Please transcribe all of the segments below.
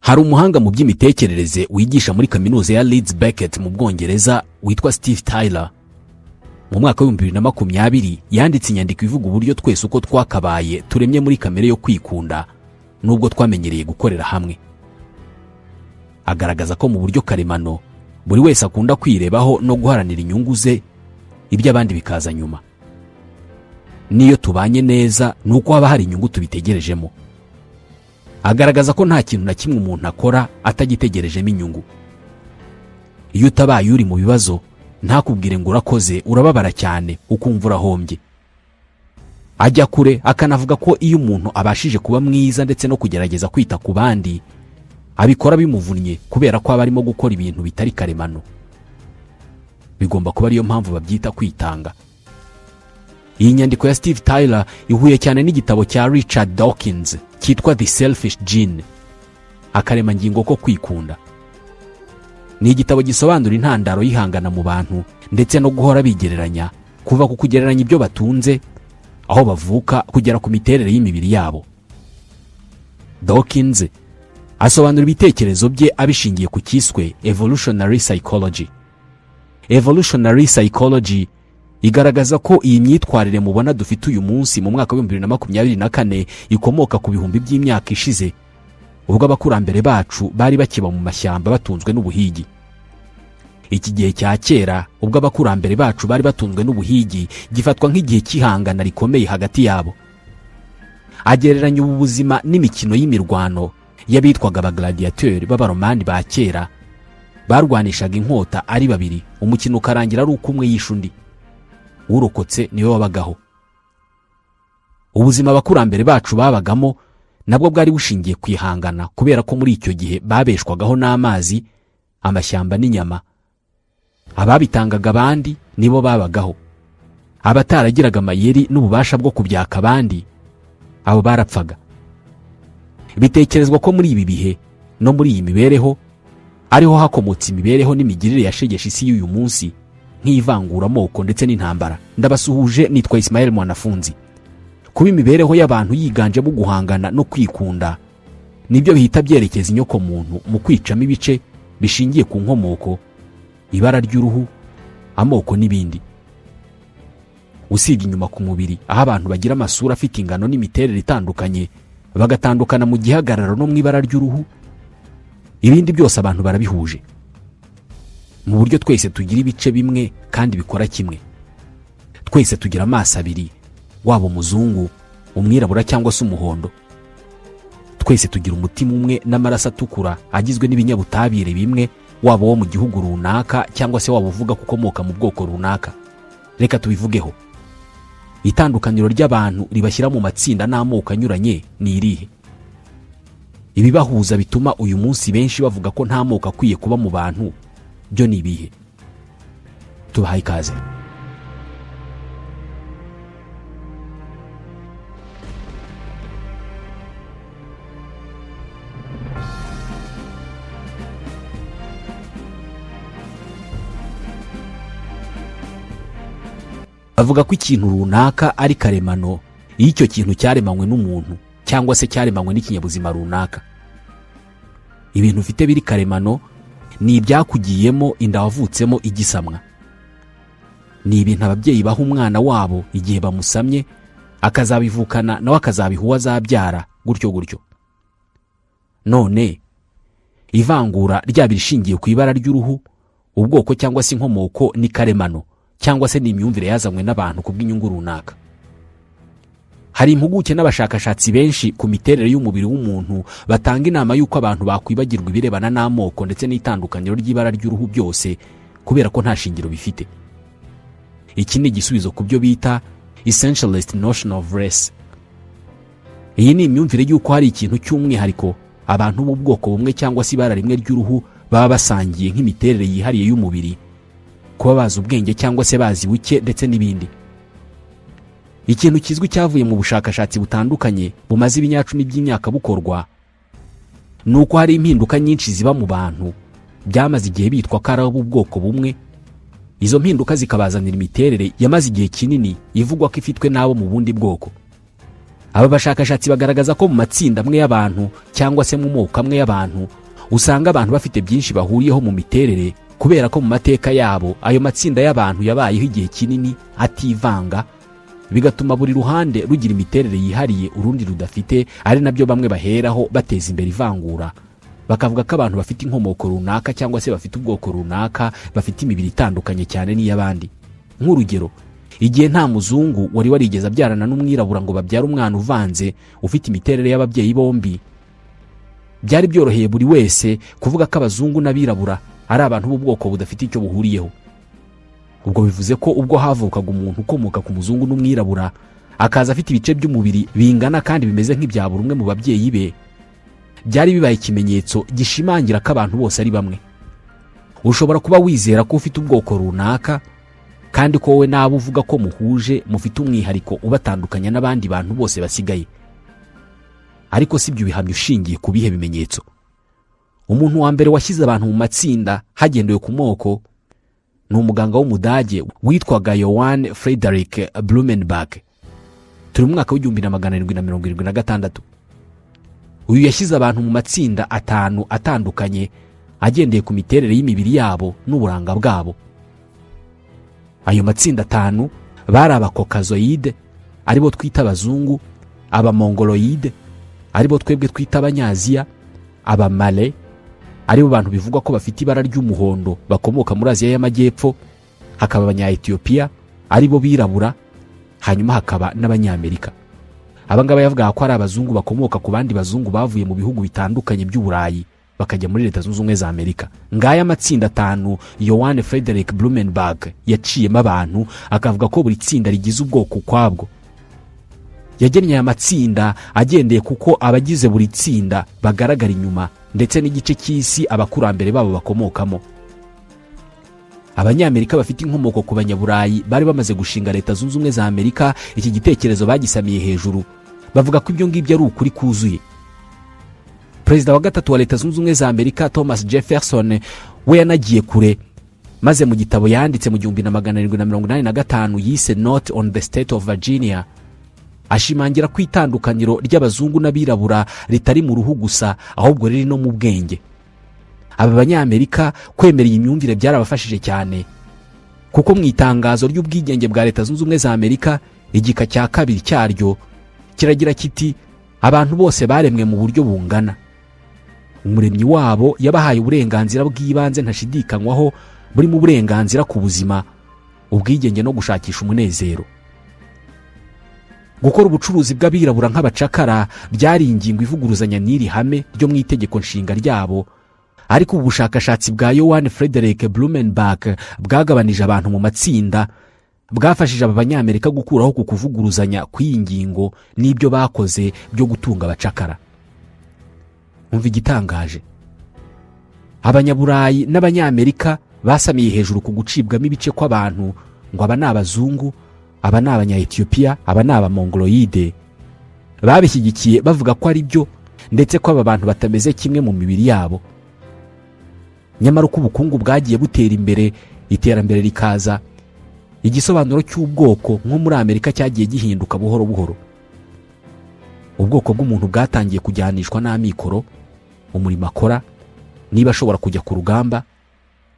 Hari umuhanga mu by'imitekerereze wigisha muri Kaminuza ya Leeds Beckett mu Bwongereza witwa Steve Tyler. Mu mwaka wa 2020 yanditse inyandiko ivuga uburyo twese uko twakabaye turemye muri kamere yo kwikunda, nubwo twamenyereye gukorera hamwe. Agaragaza ko mu buryo karemano buri wese akunda kwirebaho no guharanira inyungu ze, iby'abandi bikaza nyuma. N'iyo tubanye neza ni uko haba hari inyungu tubitegerejemo. Agaragaza ko nta kintu na kimwe umuntu akora atagitegerejemo inyungu. Iyo utabaye uri mu bibazo ntakubwire ngo urakoze, urababara cyane, ukumva urahombye. Ajya kure akanavuga ko iyo umuntu abashije kuba mwiza ndetse no kugerageza kwita ku bandi, abikora bimuvunnye, kubera ko aba arimo gukora ibintu bitari karemano. Bigomba kuba ariyo mpamvu babyita kwitanga. Iyi nyandiko ya Steve Tyler ihuye cyane n'igitabo cya Richard Dawkins cyitwa The Selfish Gene, akaremangingo ko kwikunda. Ni igitabo gisobanura intandaro y'ihangana mu bantu ndetse no guhora bigereranya, kuva ku kugereranya ibyo batunze, aho bavuka, kugera ku miterere y'imibiri yabo. Dawkins asobanura ibitekerezo bye abishingiye ku cyiswe evolutionary psychology. Evolutionary psychology igaragaza ko iyi myitwarire mubona dufite uyu munsi mu mwaka wa 2024 ikomoka ku bihumbi by'imyaka ishize, ubwo abakurambere bacu bari bakiba mu mashyamba batunzwe n'ubuhigi. Iki gihe cya kera, ubwo abakurambere bacu bari batunzwe n'ubuhigi, gifatwa nk'igihe cy'ihangana rikomeye hagati yabo. Agereranya ubu buzima n'imikino y'imirwano y'abitwaga abagladiateurs b'Abaromani ba kera, barwanishaga inkota ari babiri, umukino ukarangira ari uko umwe yishe undi, urokotse niwe wabagaho. Ubuzima abakurambere bacu babagamo nabwo bwari bushingiye ku ihangana, kubera ko muri icyo gihe babeshwagaho n'amazi, amashyamba n'inyama. Ababitangaga abandi nibo babagaho. Abataragiraga amayeri n'ububasha bwo kubyaka abandi, abo barapfaga. Bitekerezwa ko muri ibi bihe no muri iyi mibereho ariho hakomotse imibereho n'imigirire yashegeshe isi y'uyu munsi, nk'ivanguramoko ndetse n'intambara. Ndabasuhuje, nitwa Ismael Mwanafunzi. Kuba imibereho y'abantu yiganjemo guhangana no kwikunda nibyo bihita byerekeza inyokomuntu mu kwicamo ibice bishingiye ku nkomoko, ibara ry'uruhu, amoko n'ibindi. Usibye inyuma ku mubiri, aho abantu bagira amasura afite ingano n'imiterere itandukanye, bagatandukana mu gihagararo no mu ibara ry'uruhu, ibindi byose abantu barabihuje mu buryo twese tugira ibice bimwe kandi bikora kimwe. Twese tugira amaso abiri, waba umuzungu, umwirabura cyangwa se umuhondo. Twese tugira umutima umwe n'amaraso atukura agizwe n'ibinyabutabire bimwe, waba uwo mu gihugu runaka cyangwa se waba uvuga ko ukomoka mu bwoko runaka. Reka tubivugeho. Itandukaniro ry'abantu ribashyira mu matsinda n'amoko anyuranye ni irihe? Ibibahuza bituma uyu munsi benshi bavuga ko nta moko akwiye kuba mu bantu byo ni ibihe? Tubahaye ikaze. Bavuga ko ikintu runaka ari karemano iyo icyo kintu cyaremanywe n'umuntu cyangwa se cyaremanywe n'ikinyabuzima runaka. Ibintu ufite biri karemano ni ibyakugiyemo inda wavutsemo igisamwa, ni ibintu ababyeyi baha umwana wabo igihe bamusamye, akazabivukana, nawe akazabiha uwo azabyara, gutyo gutyo. None ivangura ryaba irishingiye ku ibara ry'uruhu, ubwoko cyangwa se inkomoko ni karemano, cyangwa se ni imyumvire yazanywe n'abantu ku bw'inyungu runaka? Hari impuguke n'abashakashatsi benshi ku miterere y'umubiri w'umuntu batanga inama y'uko abantu bakwibagirwa ibirebana n'amoko ndetse n'itandukaniro ry'ibara ry'uruhu byose, kubera ko nta shingiro bifite. Iki ni igisubizo ku byo bita essentialist notion of race. Iyi ni imyumvire y'uko hari ikintu cy'umwihariko abantu b'ubwoko bumwe cyangwa se ibara rimwe ry'uruhu baba basangiye, nk'imiterere yihariye y'umubiri, kuba bazi ubwenge cyangwa se bazi buke, ndetse n'ibindi. Ikintu kizwi cyavuye mu bushakashatsi butandukanye bumaze ibinyacumi by'imyaka bukorwa ni uko hari impinduka nyinshi ziba mu bantu byamaze igihe bitwa ko ari ab'ubwoko bumwe, izo mpinduka zikabazanira imiterere yamaze igihe kinini ivugwa ko ifitwe n'abo mu bundi bwoko. Aba bashakashatsi bagaragaza ko mu matsinda amwe y'abantu cyangwa se mu moko amwe y'abantu, usanga abantu bafite byinshi bahuriyeho mu miterere, kubera ko mu mateka yabo ayo matsinda y'abantu yabayeho igihe kinini ativanga, bigatuma buri ruhande rugira imiterere yihariye urundi rudafite, ari nabyo bamwe baheraho bateza imbere ivangura, bakavuga ko abantu bafite inkomoko runaka cyangwa se bafite ubwoko runaka bafite imibiri itandukanye cyane n'iy'abandi. Nk'urugero, igihe nta muzungu wari warigeze abyarana n'umwirabura ngo babyare umwana uvanze ufite imiterere y'ababyeyi bombi, byari byoroheye buri wese kuvuga ko abazungu n'abirabura ari abantu b'ubwoko budafite icyo buhuriyeho. Ubwo bivuze ko ubwo havukaga umuntu ukomoka ku muzungu n'umwirabura, akaza afite ibice by'umubiri bingana kandi bimeze nk'ibya buri umwe mu babyeyi be, byari bibaye ikimenyetso gishimangira ko abantu bose ari bamwe. Ushobora kuba wizera ko ufite ubwoko runaka, kandi ko wowe n'abo uvuga ko muhuje mufite umwihariko ubatandukanya n'abandi bantu bose basigaye, ariko si ibyo bihamya ushingiye ku bihe bimenyetso? Umuntu wa mbere washyize abantu mu matsinda hagendewe ku moko ni umuganga w'Umudage witwaga Johann Frederick Blumenbach. Turi mu mwaka w'1776. Uyu yashyize abantu mu matsinda atanu atandukanye agendeye ku miterere y'imibiri yabo n'uburanga bwabo. Ayo matsinda atanu bari Abakokazoyide, aribo twita abazungu, Abamongoloyide, aribo twebwe twita Abanyaziya, Abamale, aribo bantu bivugwa ko bafite ibara ry'umuhondo bakomoka muri Aziya y'Amajyepfo, hakaba Abanya-Etiyopiya, aribo birabura, hanyuma hakaba n'Abanyamerika. Aba ngaba yavugaga ko ari abazungu bakomoka ku bandi bazungu bavuye mu bihugu bitandukanye by'Uburayi bakajya muri Leta Zunze Ubumwe za Amerika. Ngaya amatsinda atanu Johann Frederick Blumenbach yaciyemo abantu, akavuga ko buri tsinda rigize ubwoko ukwabwo. Yagennye aya matsinda agendeye kuko abagize buri tsinda bagaragara inyuma, ndetse n'igice cy'isi abakurambere babo bakomokamo. Abanyamerika bafite inkomoko ku Banyaburayi bari bamaze gushinga Leta Zunze Ubumwe za Amerika iki gitekerezo bagisamiye hejuru, bavuga ko ibyo ngibyo ari ukuri kuzuye. Perezida wa gatatu wa Leta Zunze Ubumwe za Amerika, Thomas Jefferson, we yanagiye kure, maze mu gitabo yanditse mu 1785 yise Note on the State of Virginia, ashimangira ko itandukaniro ry'abazungu n'abirabura ritari mu ruhu gusa, ahubwo riri no mu bwenge. Aba Banyamerika kwemera iyi myumvire byarabafashije cyane, kuko mu itangazo ry'ubwigenge bwa Leta Zunze Ubumwe za Amerika, igika cya kabiri cyaryo kiragira kiti: "Abantu bose baremwe mu buryo bungana. Umuremyi wabo yabahaye uburenganzira bw'ibanze ntashidikanywaho, burimo uburenganzira ku buzima, ubwigenge no gushakisha umunezero." Gukora ubucuruzi bw'abirabura nk'abacakara byari ingingo ivuguruzanya n'iri hame ryo mu itegeko nshinga ryabo, ariko ubu bushakashatsi bwa Johann Frederick Blumenbach bwagabanije abantu mu matsinda bwafashije aba Banyamerika gukuraho ku kuvuguruzanya kw'iyi ngingo n'ibyo bakoze byo gutunga abacakara. Umva igitangaje: Abanyaburayi n'Abanyamerika basamiye hejuru ku gucibwamo ibice kw'abantu, ngo aba ni abazungu, aba ni Abanya-Etiyopiya, aba ni Abamongoloyide, babishyigikiye bavuga ko ari byo, ndetse ko aba bantu batameze kimwe mu mibiri yabo. Nyamara uko ubukungu bwagiye butera imbere, iterambere rikaza, igisobanuro cy'ubwoko nko muri Amerika cyagiye gihinduka buhoro buhoro. Ubwoko bw'umuntu bwatangiye kujyanishwa n'amikoro, umurimo akora, niba ashobora kujya ku rugamba,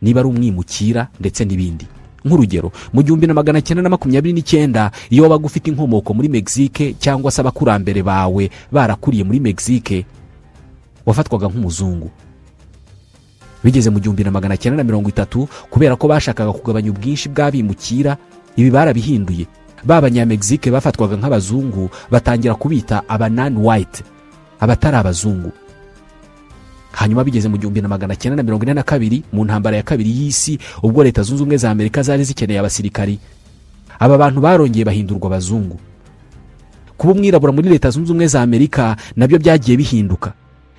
niba ari umwimukira, ndetse n'ibindi. Nk'urugero, mu 1929, iyo wabaga ufite inkomoko muri Mexique cyangwa se abakurambere bawe barakuriye muri Mexique, wafatwaga nk'umuzungu. Bigeze mu 1930, kubera ko bashakaga kugabanya ubwinshi bw'abimukira, ibi barabihinduye. Ba Banyamegizike bafatwaga nk'abazungu batangira kubita aba non white, abatari abazungu. Hanyuma bigeze mu 1942, mu ntambara ya kabiri y'isi, ubwo Leta Zunze Ubumwe za Amerika zari zikeneye abasirikari, aba bantu barongeye bahindurwa abazungu. Kuba umwirabura muri Leta Zunze Ubumwe za Amerika nabyo byagiye bihinduka,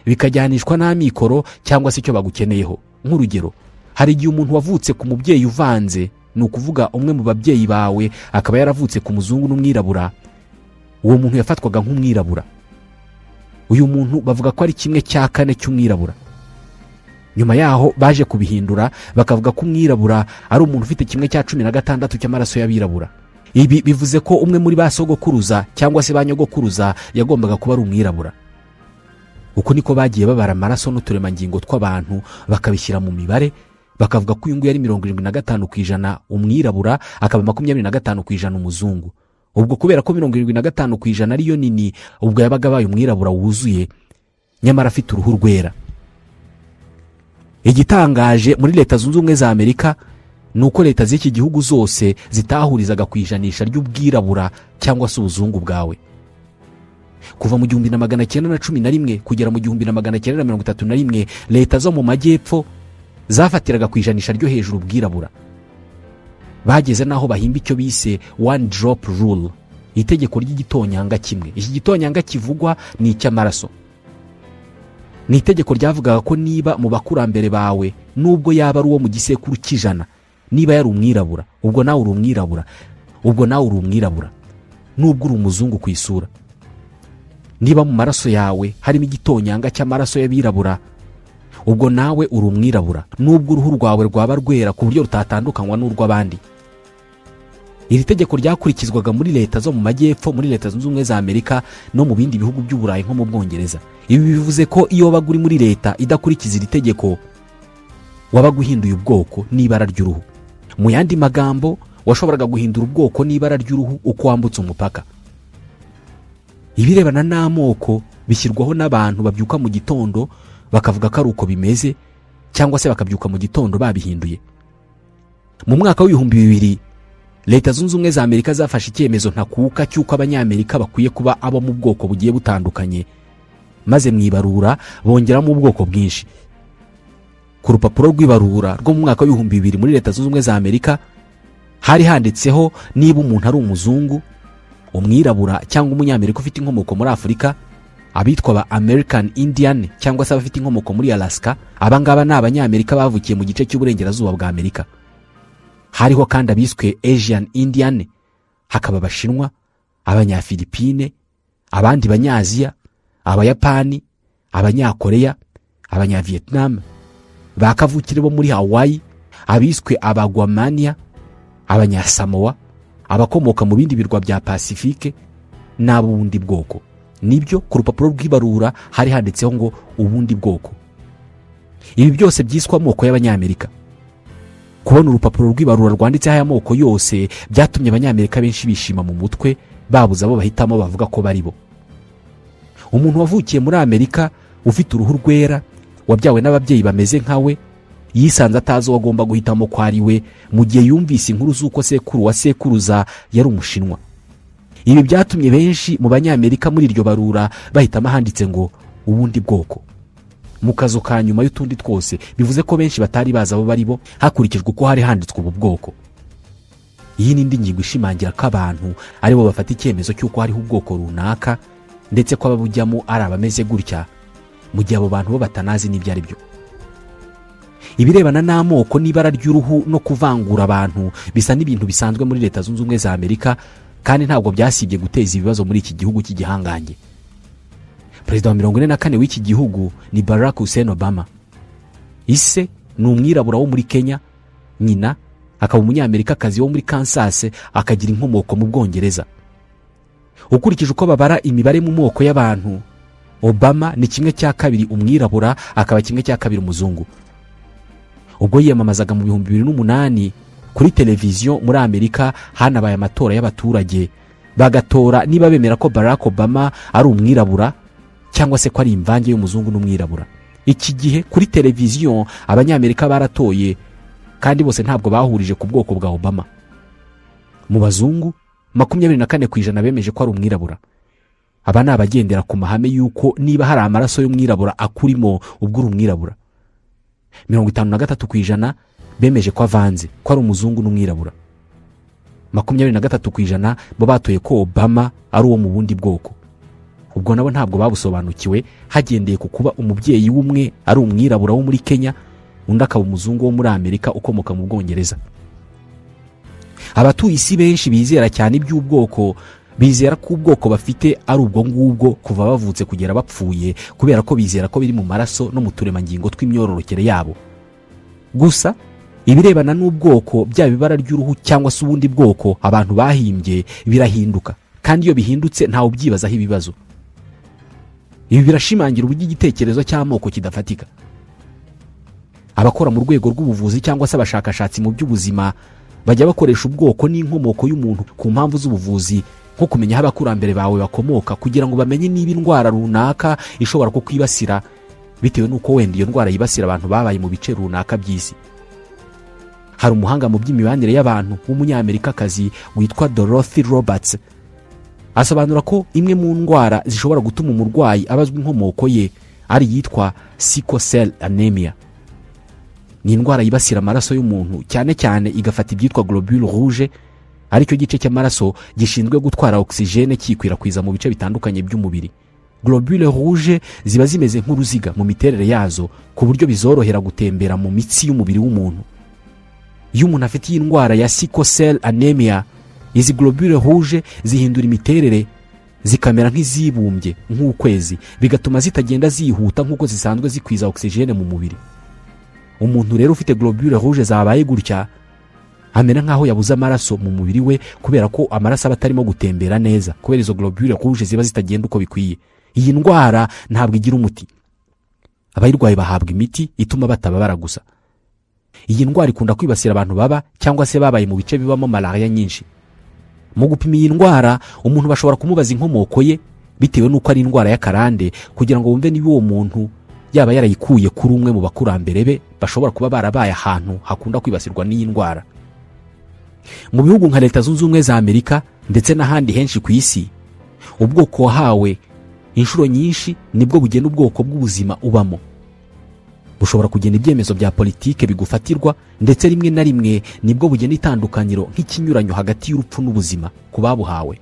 bikajyanishwa n'amikoro cyangwa se icyo bagukeneyeho. Nk'urugero, hari igihe umuntu wavutse ku mubyeyi uvanze, ni ukuvuga umwe mu babyeyi bawe akaba yaravutse ku muzungu n'umwirabura, uwo muntu yafatwaga nk'umwirabura. Uyu muntu bavuga ko ari kimwe cya kane cy'umwirabura. Nyuma yaho baje kubihindura, bakavuga ko umwirabura ari umuntu ufite 16% cy'amaraso y'abirabura. Ibi bivuze ko umwe muri ba sogokuruza cyangwa se ba nyogokuruza yagombaga kuba ari umwirabura. Uko niko bagiye babara amaraso n'uturemangingo tw'abantu, bakabishyira mu mibare, bakavuga ko uyu nguyu ari 75% umwirabura, akaba 25% umuzungu. Ubwo kubera ko 75% ariyo nini, ubwo yabaga abaye umwirabura wuzuye, nyamara afite uruhu rwera. Igitangaje muri Leta Zunze Ubumwe za Amerika ni uko leta z'iki gihugu zose zitahurizaga ku ijanisha ry'ubwirabura cyangwa se ubuzungu bwawe. Kuva mu 1911 kugera mu 1931, leta zo mu majyepfo zafatiraga ku ijanisha ryo hejuru ubwirabura. Bageze n'aho bahimba icyo bise "one drop rule", itegeko ry'igitonyanga kimwe. Iki gitonyanga kivugwa ni icy'amaraso. Ni itegeko ryavugaga ko niba mu bakurambere bawe, nubwo yaba ari uwo mu gisekuru cy'100, niba yari umwirabura, ubwo nawe uri umwirabura, ubwo nawe uri umwirabura nubwo uri umuzungu ku isura. Niba mu maraso yawe harimo igitonyanga cy'amaraso y'abirabura, ubwo nawe uri umwirabura, nubwo uruhu rwawe rwaba rwera ku buryo rutatandukanywa n'urw'abandi. Iri tegeko ryakurikizwaga muri leta zo mu majyepfo muri Leta Zunze Ubumwe za Amerika no mu bindi bihugu by'Uburayi nko mu Bwongereza. Ibi bivuze ko iyo wabaga uri muri leta idakurikiza iri tegeko, wabaga uhinduye ubwoko n'ibara ry'uruhu. Mu yandi magambo, washoboraga guhindura ubwoko n'ibara ry'uruhu uko wambutse umupaka. Ibirebana n'amoko bishyirwaho n'abantu babyuka mu gitondo bakavuga ko ari uko bimeze, cyangwa se bakabyuka mu gitondo babihinduye. Mu mwaka w'2000, Leta Zunze Ubumwe za Amerika zafashe icyemezo ntakuka cy'uko Abanyamerika bakwiye kuba abo mu bwoko bugiye butandukanye, maze mu ibarura bongeramo ubwoko bwinshi. Ku rupapuro rw'ibarura rwo mu mwaka w'2000 muri Leta Zunze Ubumwe za Amerika hari handitseho niba umuntu ari umuzungu, umwirabura cyangwa Umunyamerika ufite inkomoko muri Afurika, abitwa ba American Indian cyangwa se abafite inkomoko muri Alaska. Aba ngaba ni Abanyamerika bavukiye mu gice cy'uburengerazuba bwa Amerika. Hariho kandi abiswe Asian Indian, hakaba Abashinwa, Abanyafilipine, abandi Banyaziya, Abayapani, Abanyakoreya, Abanyavietnam, ba kavukire bo muri Hawaii, abiswe Abagwamaniya, Abanyasamowa, abakomoka mu bindi birwa bya Pasifike n'ab'ubundi bwoko. Nibyo, ku rupapuro rw'ibarura hari handitseho ngo "ubundi bwoko". Ibi byose byiswe amoko y'Abanyamerika. Kubona urupapuro rw'ibarura rwanditseho aya moko yose byatumye Abanyamerika benshi bishima mu mutwe, babuze abo bahitamo bavuga ko bari bo. Umuntu wavukiye muri Amerika, ufite uruhu rwera, wabyawe n'ababyeyi bameze nka we, yisanze atazi uwo agomba guhitamo ko ari we, mu gihe yumvise inkuru z'uko sekuru wa sekuruza yari Umushinwa. Ibi byatumye benshi mu Banyamerika muri iryo barura bahitamo ahanditse ngo "ubundi bwoko" mu kazu ka nyuma y'utundi twose. Bivuze ko benshi batari bazi abo bari bo hakurikijwe uko hari handitswe ubu bwoko. Iyi ni indi ngingo ishimangira ko abantu aribo bafata icyemezo cy'uko hariho ubwoko runaka, ndetse ko ababujyamo ari abameze gutya, mu gihe abo bantu bo batanazi n'ibyo ari byo. Ibirebana n'amoko n'ibara ry'uruhu no kuvangura abantu bisa n'ibintu bisanzwe muri Leta Zunze Ubumwe za Amerika, kandi ntabwo byasibye guteza ibibazo muri iki gihugu cy'igihangange. Perezida wa 44 w'iki gihugu ni Barack Hussein Obama. Ise ni umwirabura wo muri Kenya, nyina akaba Umunyamerikakazi wo muri Kansas, akagira inkomoko mu Bwongereza. Ukurikije uko babara imibare mu moko y'abantu, Obama ni 1/2 umwirabura, akaba 1/2 umuzungu. Ubwo yiyamamazaga mu 2008 kuri televiziyo muri Amerika, hanabaye amatora y'abaturage, bagatora niba bemera ko Barack Obama ari umwirabura cyangwa se ko ari imvange y'umuzungu n'umwirabura. Iki gihe kuri televiziyo Abanyamerika baratoye, kandi bose ntabwo bahurije ku bwoko bwa Obama. Mu bazungu, 24% bemeje ko ari umwirabura. Aba ni abagendera ku mahame y'uko niba hari amaraso y'umwirabura akurimo, ubwo uri umwirabura. 53% bemeje ko avanze, ko ari umuzungu n'umwirabura. 23% bo batoye ko Obama ari uwo mu bundi bwoko. Ubwo nabo ntabwo babusobanukiwe, hagendeye ku kuba umubyeyi w'umwe ari umwirabura wo muri Kenya, undi akaba umuzungu wo muri Amerika ukomoka mu Bwongereza. Abatuye isi benshi bizera cyane iby'ubwoko, bizera ko ubwoko bafite ari ubwo ngubwo kuva bavutse kugera bapfuye, kubera ko bizera ko biri mu maraso no mu turemangingo tw'imyororokere yabo. Gusa Ibirebana n'ubwoko, byaba ibara ry'uruhu cyangwa se ubundi bwoko abantu bahimbye, birahinduka, kandi iyo bihindutse ntawe ubyibazaho ibibazo. Ibi birashimangira uburyo igitekerezo cy'amoko kidafatika. Abakora mu rwego rw'ubuvuzi cyangwa se abashakashatsi mu by'ubuzima bajya bakoresha ubwoko n'inkomoko y'umuntu ku mpamvu z'ubuvuzi, nko kumenya aho abakurambere bawe bakomoka, kugira ngo bamenye niba indwara runaka ishobora kukwibasira bitewe n'uko wenda iyo ndwara yibasira abantu babaye mu bice runaka by'isi. Hari umuhanga mu by'imibanire y'abantu w'Umunyamerikakazi witwa Dorothy Roberts. Asobanura ko imwe mu ndwara zishobora gutuma umurwayi abazwa inkomoko ye ari iyitwa sickle cell anemia. Ni indwara yibasira amaraso y'umuntu, cyane cyane igafata ibyitwa globule rouge, aricyo gice cy'amaraso gishinzwe gutwara ogisijene kiyikwirakwiza mu bice bitandukanye by'umubiri. Globule rouge ziba zimeze nk'uruziga mu miterere yazo, ku buryo bizorohera gutembera mu mitsi y'umubiri w'umuntu. Iyo umuntu afite iyi ndwara ya sickle cell anemia, izi globule rouge zihindura imiterere, zikamera nk'izibumbye nk'ukwezi, bigatuma zitagenda zihuta nk'uko zisanzwe zikwiza ogisijene mu mubiri. Umuntu rero ufite globule rouge zabaye gutya amera nk'aho yabuze amaraso mu mubiri we, kubera ko amaraso aba atarimo gutembera neza kubera izo globule rouge ziba zitagenda uko bikwiye. Iyi ndwara ntabwo igira umuti. Abayirwaye bahabwa imiti ituma batababara gusa. Iyi ndwara ikunda kwibasira abantu baba cyangwa se babaye mu bice bibamo malariya nyinshi. Mu gupima iyi ndwara, umuntu bashobora kumubaza inkomoko ye, bitewe n'uko ari indwara y'akarande, kugira ngo bumve niba uwo muntu yaba yarayikuye kuri umwe mu bakurambere be bashobora kuba barabaye ahantu hakunda kwibasirwa n'iyi ndwara. Mu bihugu nka Leta Zunze Ubumwe za Amerika ndetse n'ahandi henshi ku isi, ubwoko wahawe inshuro nyinshi nibwo bugena ubwoko bw'ubuzima ubamo. Bushobora kugena ibyemezo bya politike bigufatirwa, ndetse rimwe na rimwe nibwo bugena itandukaniro nk'ikinyuranyo hagati y'urupfu n'ubuzima ku babuhawe.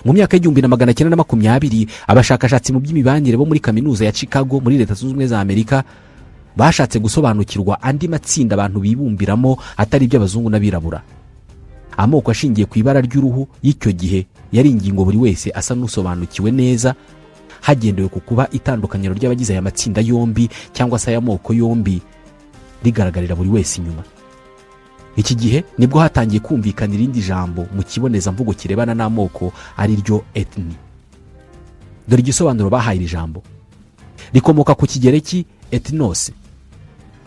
Mu myaka y'1920, abashakashatsi mu by'imibanire bo muri Kaminuza ya Chicago muri Leta Zunze Ubumwe za Amerika bashatse gusobanukirwa andi matsinda abantu bibumbiramo atari iby'abazungu n'abirabura. Amoko ashingiye ku ibara ry'uruhu y'icyo gihe yari ingingo buri wese asa n'usobanukiwe neza, hagendewe ku kuba itandukaniro ry'abagize aya matsinda yombi cyangwa se aya moko yombi rigaragarira buri wese inyuma. Iki gihe nibwo hatangiye kumvikana irindi jambo mu kibonezamvugo kirebana n'amoko, ari ryo ethnie. Dore igisobanuro bahaye iri jambo: rikomoka ku Kigereki ethnos,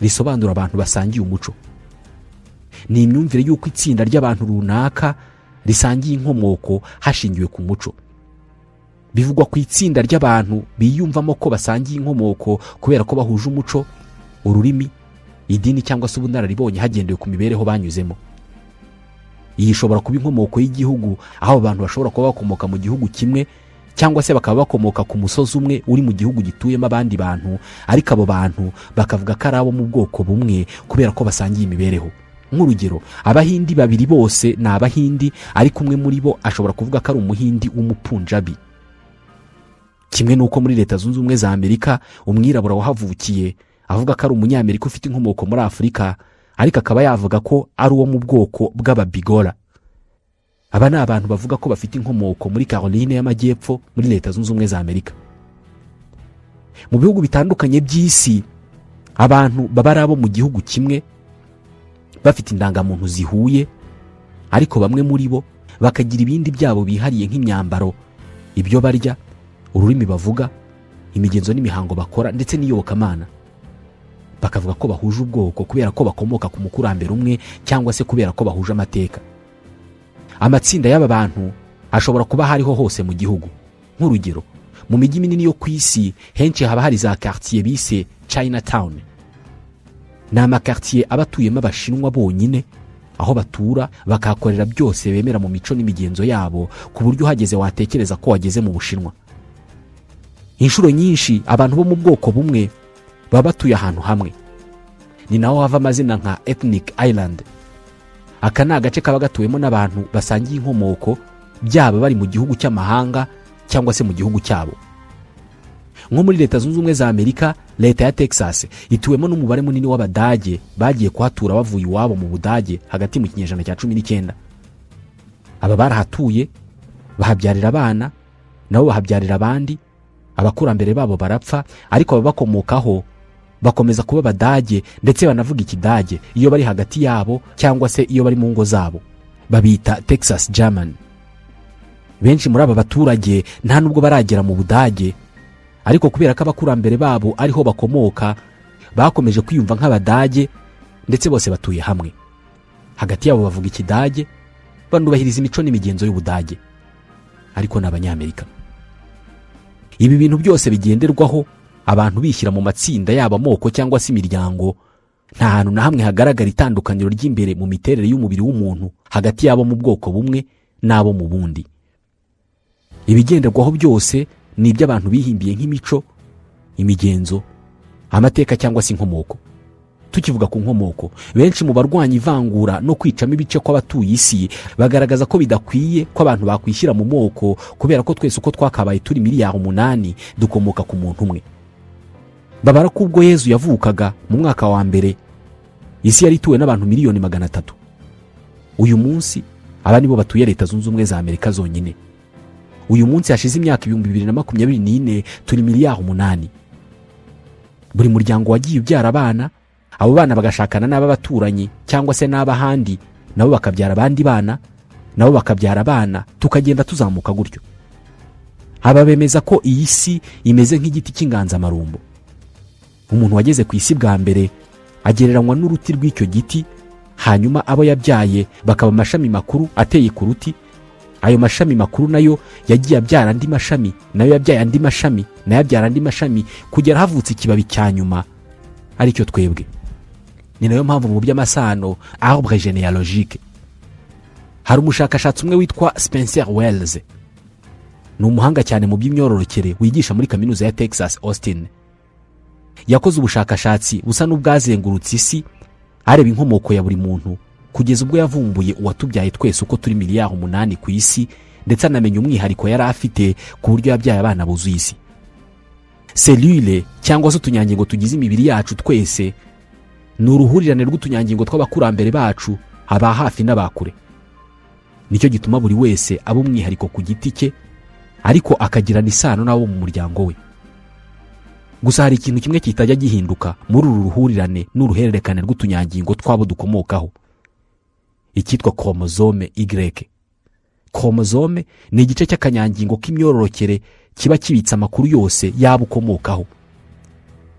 risobanura abantu basangiye umuco. Ni imyumvire y'uko itsinda ry'abantu runaka risangiye inkomoko hashingiwe ku muco. Bivugwa ku itsinda ry'abantu biyumvamo ko basangiye inkomoko kubera ko bahuje umuco, ururimi, idini cyangwa se ubunararibonye, hagendewe ku mibereho banyuzemo. Iyi ishobora kuba inkomoko y'igihugu, aho abo bantu bashobora kuba bakomoka mu gihugu kimwe, cyangwa se bakaba bakomoka ku musozi umwe uri mu gihugu gituyemo abandi bantu, ariko abo bantu bakavuga ko ari abo mu bwoko bumwe kubera ko basangiye imibereho. Nk'urugero, Abahindi babiri bose ni Abahindi, ariko umwe muri bo ashobora kuvuga ko ari Umuhindi w'Umupunjabi. Kimwe n'uko muri Leta Zunze Ubumwe za Amerika umwirabura wahavukiye avuga ko ari Umunyamerika ufite inkomoko muri Afurika, ariko akaba yavuga ko ari uwo mu bwoko bw'Ababigora. Aba ni abantu bavuga ko bafite inkomoko muri Caroline y'Amajyepfo muri Leta Zunze Ubumwe za Amerika. Mu bihugu bitandukanye by'isi, abantu baba ari abo mu gihugu kimwe, bafite indangamuntu zihuye, ariko bamwe muri bo bakagira ibindi byabo bihariye, nk'imyambaro, ibyo barya, ururimi bavuga, imigenzo n'imihango bakora, ndetse n'iyobokamana, bakavuga ko bahuje ubwoko kubera ko bakomoka ku mukurambere umwe cyangwa se kubera ko bahuje amateka. Amatsinda y'aba bantu ashobora kuba aho ariho hose mu gihugu. Nk'urugero, mu mijyi minini yo ku isi henshi haba hari za quartier bise China Town. Ni amakartiye aba atuyemo Abashinwa bonyine, aho batura bakahakorera byose bemera mu mico n'imigenzo yabo, ku buryo uhageze watekereza ko wageze mu Bushinwa. Inshuro nyinshi abantu bo mu bwoko bumwe baba batuye ahantu hamwe. Ni naho hava amazina nka ethnic island. Aka ni agace kaba gatuwemo n'abantu basangiye inkomoko, byaba bari mu gihugu cy'amahanga cyangwa se mu gihugu cyabo. Nko muri Leta Zunze Ubumwe za Amerika, leta ya Texas ituwemo n'umubare munini w'Abadage bagiye kuhatura bavuye iwabo mu Budage hagati mu kinyejana cya 19. Aba barahatuye, bahabyarira abana, nabo bahabyarira abandi. Abakurambere babo barapfa, ariko ababakomokaho Bakomeza kuba Abadage, ndetse banavuga Ikidage iyo bari hagati yabo cyangwa se iyo bari mu ngo zabo. Babita Texas German. Benshi muri aba baturage nta nubwo baragera mu Budage, ariko kubera ko abakurambere babo ariho bakomoka, bakomeje kwiyumva nk'Abadage, ndetse bose batuye hamwe. Hagati yabo bavuga Ikidage, banubahiriza imico n'imigenzo y'Ubudage, ariko ni Abanyamerika. Ibi bintu byose bigenderwaho abantu bishyira mu matsinda, yaba amoko cyangwa se imiryango, nta hantu na hamwe hagaragara itandukaniro ry'imbere mu miterere y'umubiri w'umuntu hagati y'abo mu bwoko bumwe n'abo mu bundi. Ibigenderwaho byose ni iby'abantu bihimbiye nk'imico, imigenzo, amateka cyangwa se inkomoko. Tukivuga ku nkomoko, benshi mu barwanya ivangura no kwicamo ibice kw'abatuye isi bagaragaza ko bidakwiye ko abantu bakwishyira mu moko, kubera ko twese uko twakabaye turi miliyari 8 dukomoka ku muntu umwe. Babara ko ubwo Yezu yavukaga mu mwaka wa mbere, isi yari ituwe n'abantu miliyoni 300. Uyu munsi aba nibo batuye Leta Zunze Ubumwe za Amerika zonyine. Uyu munsi, hashize imyaka 2024, turi miliyari 8. Buri muryango wagiye ubyara abana, abo bana bagashakana n'ab'abaturanyi cyangwa se n'ab'ahandi, nabo bakabyara abandi bana, nabo bakabyara abana, tukagenda tuzamuka gutyo. Aba bemeza ko iyi si imeze nk'igiti cy'inganzamarumbo. Umuntu wageze ku isi bwa mbere agereranywa n'uruti rw'icyo giti, hanyuma abo yabyaye bakaba amashami makuru ateye ku ruti. Ayo mashami makuru nayo yagiye abyara andi mashami, nayo yabyaye andi mashami, nayo abyara andi mashami, kugera havutse ikibabi cya nyuma, aricyo twebwe. Ni nayo mpamvu mu by'amasano, arbre généalogique, hari umushakashatsi umwe witwa Spencer Wells. Ni umuhanga cyane mu by'imyororokere wigisha muri Kaminuza ya Texas Austin. Yakoze ubushakashatsi busa n'ubwazengurutse isi, areba inkomoko ya buri muntu, kugeza ubwo yavumbuye uwatubyaye twese uko turi miliyari 8 ku isi, ndetse anamenya umwihariko yari afite ku buryo yabyaye abana buzuye isi. Cellule cyangwa se utunyangingo tugize imibiri yacu twese ni uruhurirane rw'utunyangingo tw'abakurambere bacu, aba hafi n'abakure. Nicyo gituma buri wese aba umwihariko ku giti cye, ariko akagirana isano n'abo mu muryango we. Gusa hari ikintu kimwe kitajya gihinduka muri uru ruhurirane n'uruhererekane rw'utunyangingo tw'abo dukomokaho, icyitwa chromosome Y. Chromosome ni igice cy'akanyangingo k'imyororokere kiba kibitse amakuru yose y'abo ukomokaho.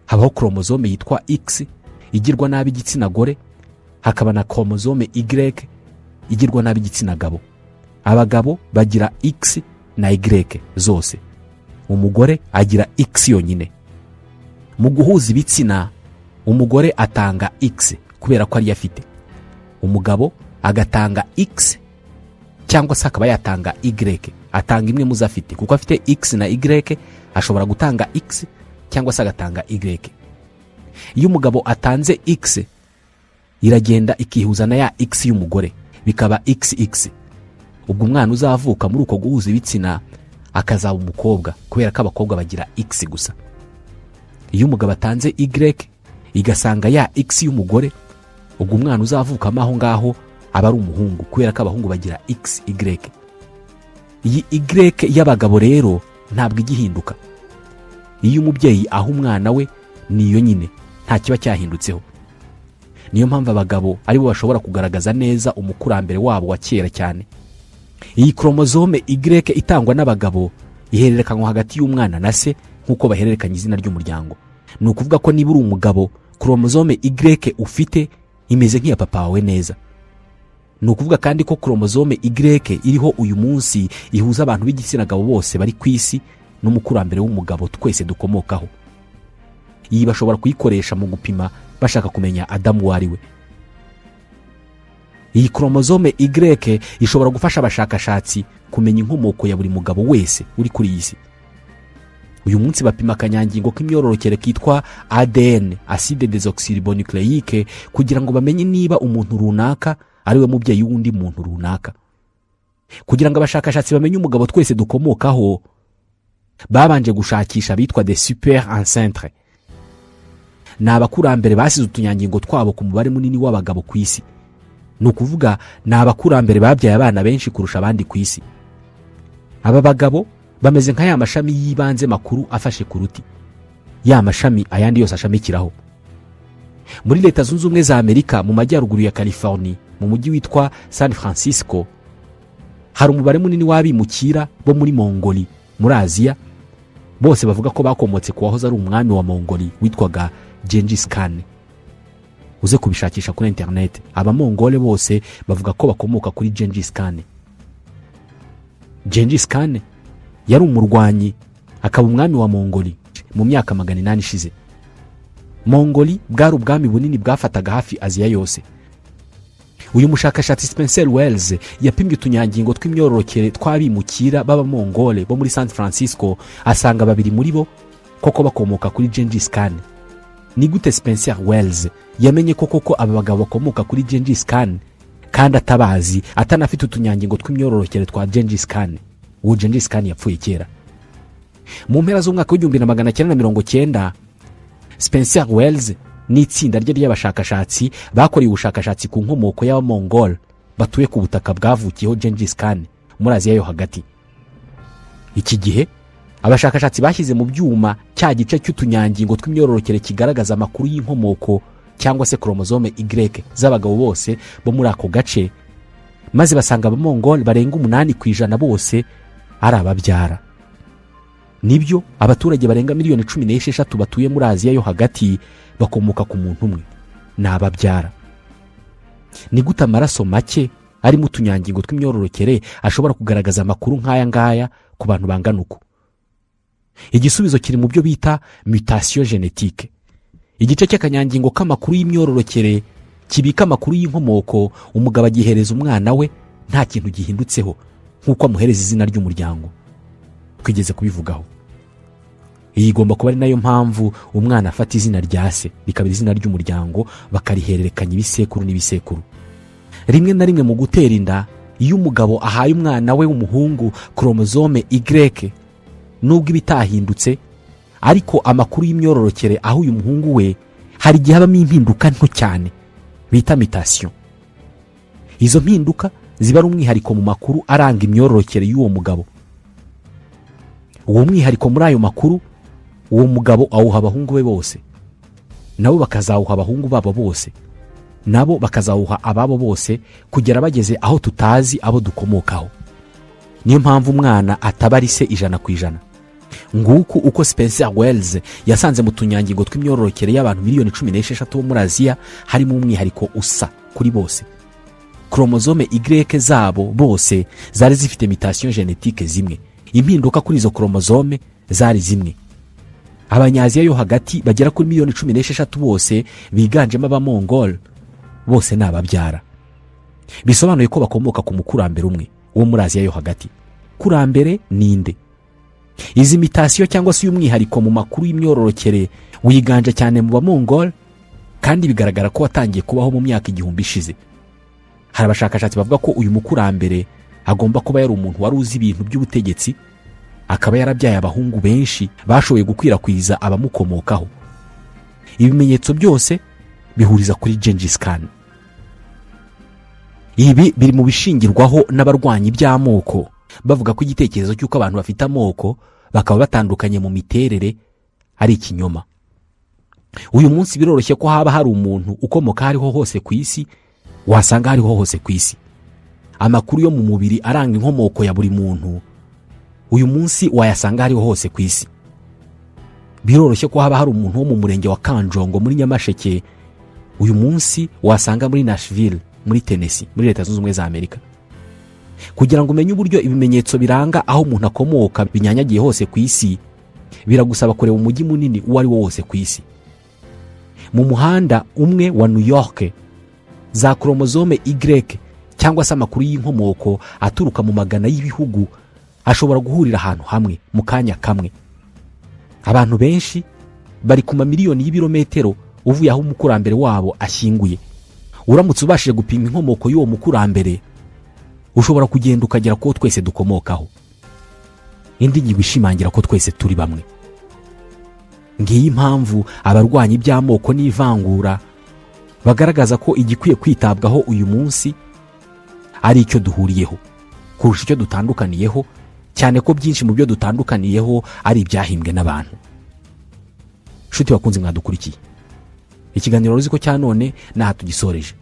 Habaho chromosome yitwa X igirwa n'ab'igitsina gore, hakaba na chromosome Y igirwa n'ab'igitsina gabo. Abagabo bagira X na Y zose, umugore agira X yonyine. Mu guhuza ibitsina, umugore atanga X kubera ko ariyo afite, umugabo agatanga X cyangwa se akaba yatanga Y. Atanga imwe mu zo afite kuko afite X na Y. Ashobora gutanga X cyangwa se agatanga Y. Iyo umugabo atanze X, iragenda ikihuza na ya X y'umugore, bikaba XX. Ubwo umwana uzavuka muri uko guhuza ibitsina akazaba umukobwa, kubera ko abakobwa bagira X gusa. Iyo umugabo atanze Y, igasanga ya X y'umugore, ubwo umwana uzavukamo aho ngaho aba ari umuhungu, kubera ko abahungu bagira XY. Iyi Y y'abagabo rero ntabwo ijya ihinduka. Iyo umubyeyi aha umwana we, niyo nyine, nta kiba cyahindutseho. Niyo mpamvu abagabo aribo bashobora kugaragaza neza umukurambere wabo wa kera cyane. Iyi chromosome Y itangwa n'abagabo ihererekanywa hagati y'umwana na se nk'uko bahererekanya izina ry'umuryango. Ni ukuvuga ko niba uri umugabo, chromosome Y ufite imeze nk'iya papa wawe neza. Ni ukuvuga kandi ko chromosome Y iriho uyu munsi ihuza abantu b'igitsina gabo bose bari ku isi n'umukurambere w'umugabo twese dukomokaho. Iyi bashobora kuyikoresha mu gupima bashaka kumenya Adamu uwo ari we. Iyi chromosome Y ishobora gufasha abashakashatsi kumenya inkomoko ya buri mugabo wese uri kuri iyi si. Uyu munsi bapima akanyangingo k'imyororokere kitwa ADN, acide désoxyribonucléique, kugira ngo bamenye niba umuntu runaka ari we mubyeyi w'undi muntu runaka. Kugira ngo abashakashatsi bamenye umugabo twese dukomokaho, babanje gushakisha abitwa des super ancêtres. Ni abakurambere basize utunyangingo twabo ku mubare munini w'abagabo ku isi. Ni ukuvuga ni abakurambere babyaye abana benshi kurusha abandi ku isi. Aba bagabo bameze nka ya mashami y'ibanze makuru afashe ku ruti, ya mashami ayandi yose ashamikiraho. Muri Leta Zunze Ubumwe za Amerika, mu majyaruguru ya California, mu mujyi witwa San Francisco, hari umubare munini w'abimukira bo muri Mongoli, muri Aziya. Bose bavuga ko bakomotse ku wahoze ari umwami wa Mongoli witwaga Gengis Khan. Uze kubishakisha kuri interineti. Abamongole bose bavuga ko bakomoka kuri Gengis Khan. Gengis Khan yari umurwanyi, akaba umwami wa Mongoli mu myaka 800 ishize. Mongoli bwari ubwami bunini bwafataga hafi Aziya yose. Uyu mushakashatsi Spencer Wells yapimye utunyangingo tw'imyororokere tw'abimukira b'Abamongole bo muri San Francisco, asanga babiri muri bo koko bakomoka kuri Gengis Khan. Ni gute Spencer Wells yamenye ko koko aba bagabo bakomoka kuri Gengis Khan kandi atabazi, atanafite utunyangingo tw'imyororokere twa Gengis Khan? Uwo Gengis Khan yapfuye kera. Mu mpera z'umwaka w'1990, Spencer Wells n'itsinda rye ry'abashakashatsi bakoreye ubushakashatsi ku nkomoko y'Abamongol batuye ku butaka bwavukiyeho Gengis Khan muri Aziya yo Hagati. Iki gihe abashakashatsi bashyize mu byuma cya gice cy'utunyangingo tw'imyororokere kigaragaza amakuru y'inkomoko, cyangwa se chromosome Y z'abagabo bose bo muri ako gace, maze basanga Abamongol barenga 8% bose ari ababyara. Nibyo, abaturage barenga miliyoni 16 batuye muri Aziya yo Hagati bakomoka ku muntu umwe, ni ababyara. Ni gute amaraso make arimo utunyangingo tw'imyororokere ashobora kugaragaza amakuru nk'aya ngaya ku bantu bangana uku? Igisubizo kiri mu byo bita mutation génétique. Igice cy'akanyangingo k'amakuru y'imyororokere kibika amakuru y'inkomoko, umugabo agihereza umwana we nta kintu gihindutseho, nk'uko amuhereza izina ry'umuryango. Twigeze kubivugaho. Iyi igomba kuba ari nayo mpamvu umwana afata izina rya se rikaba izina ry'umuryango, bakarihererekanya ibisekuru n'ibisekuru. Rimwe na rimwe mu gutera inda, iyo umugabo ahaye umwana we w'umuhungu chromosome Y, nubwo iba itahindutse, ariko amakuru y'imyororokere aho uyu muhungu we, hari igihe habamo impinduka nto cyane bita mutation. Izo mpinduka ziba ari umwihariko mu makuru aranga imyororokere y'uwo mugabo. Uwo mwihariko muri ayo makuru, uwo mugabo awuha abahungu be bose, nabo bakazawuha abahungu babo bose, nabo bakazawuha ababo bose, kugera bageze aho tutazi abo dukomokaho. Niyo mpamvu umwana ataba ari se 100%. Nguku uko Spencer Wells yasanze mu tunyangingo tw'imyororokere y'abantu miliyoni 16 bo muri Aziya harimo umwihariko usa kuri bose. Chromosome Y zabo bose zari zifite mutation génétique zimwe, impinduka kuri izo chromosome zari zimwe. Abanyaziya yo Hagati bagera kuri miliyoni 16 bose, biganjemo Abamongol, bose ni ababyara. Bisobanuye ko bakomoka ku mukurambere umwe wo muri Aziya yo Hagati. Kurambere ninde? Izi mutation cyangwa se uyu mwihariko mu makuru y'imyororokere wiganje cyane mu Bamongol, kandi bigaragara ko watangiye kubaho mu myaka 1000 ishize. Hari abashakashatsi bavuga ko uyu mukurambere agomba kuba yari umuntu wari uzi ibintu by'ubutegetsi, akaba yarabyaye abahungu benshi bashoboye gukwirakwiza abamukomokaho. Ibimenyetso byose bihuriza kuri Gengis Khan. Ibi biri mu bishingirwaho n'abarwanya iby'amoko, bavuga ko igitekerezo cy'uko abantu bafite amoko bakaba batandukanye mu miterere ari ikinyoma. Uyu munsi biroroshye ko haba hari umuntu ukomoka aho ariho hose ku isi, wasanga aho ariho hose ku isi. Amakuru yo mu mubiri aranga inkomoko ya buri muntu uyu munsi wayasanga aho ariho hose ku isi. Biroroshye ko haba hari umuntu wo mu murenge wa Kanjongo muri Nyamasheke uyu munsi wasanga muri Nashville, muri Tennessee, muri Leta Zunze Ubumwe za Amerika. Kugira ngo umenye uburyo ibimenyetso biranga aho umuntu akomoka binyanyagiye hose ku isi, biragusaba kureba umujyi munini uwo ari wo wose ku isi. Mu muhanda umwe wa New York, za chromosome Y cyangwa se amakuru y'inkomoko aturuka mu magana y'ibihugu ashobora guhurira ahantu hamwe mu kanya kamwe. Abantu benshi bari ku mamiliyoni y'ibirometero uvuye aho umukurambere wabo ashyinguye. Uramutse ubashije gupima inkomoko y'uwo mukurambere, ushobora kugenda ukagera ku wo twese dukomokaho. Indi ngingo ishimangira ko twese turi bamwe. Ngiyi impamvu abarwanya iby'amoko n'ivangura bagaragaza ko igikwiye kwitabwaho uyu munsi ari icyo duhuriyeho kurusha icyo dutandukaniyeho, cyane ko byinshi mu byo dutandukaniyeho ari ibyahimbwe n'abantu. Nshuti bakunze mwadukurikiye. Ikiganiro Wari Uzi Ko cya none n'aha tugisoreje.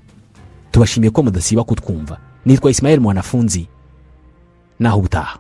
Tubashimiye ko mudasiba kutwumva. Nitwa Ismael Mwanafunzi, naho ubutaha.